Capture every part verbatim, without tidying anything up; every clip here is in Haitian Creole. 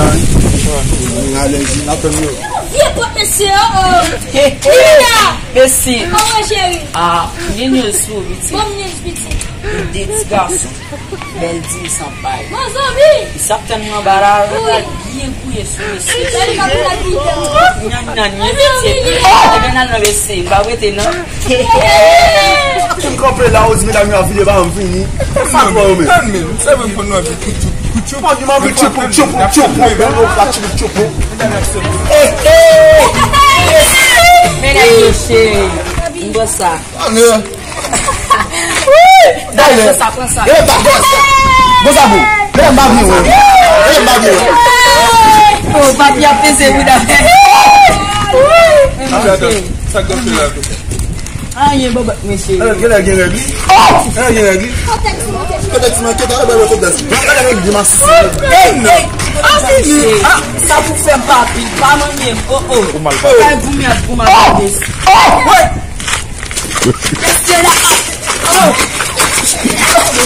deja, wi. Mwen alèji, n ap tann yo. Vye pòt mesye, oh, oh. Hey, hey. Mila! Mesye. Kòman cheri? Ah, mwen news pou ou, pitit. Bon news, pitit. De ti gason. Bèl di m san pay. Bon, zanmi! Sa ap tann mwen anba la, wi. Byen gouye sou mesye. Gade kòman l ap gouye. Nyan, nyan, nyan, mesye. Ebyen, n al nan mesye. M pa rete, non. Kin kanpe la, ou di medam yo ap vini, pa janm vini. Fatra yo menm. Tann men, se mwen konn anvi koutchoup, koutchoup. Mwen di m anvi tchoupou, tchoupou, tchoupou. Bèl ou ka tchoupou, tchoupou. Eh, eh. Men nèg yo cheri. M bon sa. Anè. Dale. Pran sa, pran sa. Gade pa, gade sa. Bon sa bon. Gade m pa byen wè. Gade m pa byen wè. Oh, papi ap peze bouda. Sa k ap fè la tou? Anyen, bòbòt, mesye. Gade, gade, gen règ li. Oh! Gade, gen règ li. Kontèks manke, talè, bèl kontèks. Gade règ li, masi. Hey, hey. Ah, sa pou fè m papi, pa manyen. Oh, oh. Ou mal papi. Kay goumen ak goumen ak. Oh! Oh! Mesye la. Oh!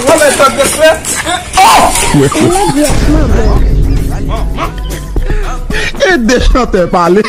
Ou wè sa k fè? Oh! Ede chantè pale.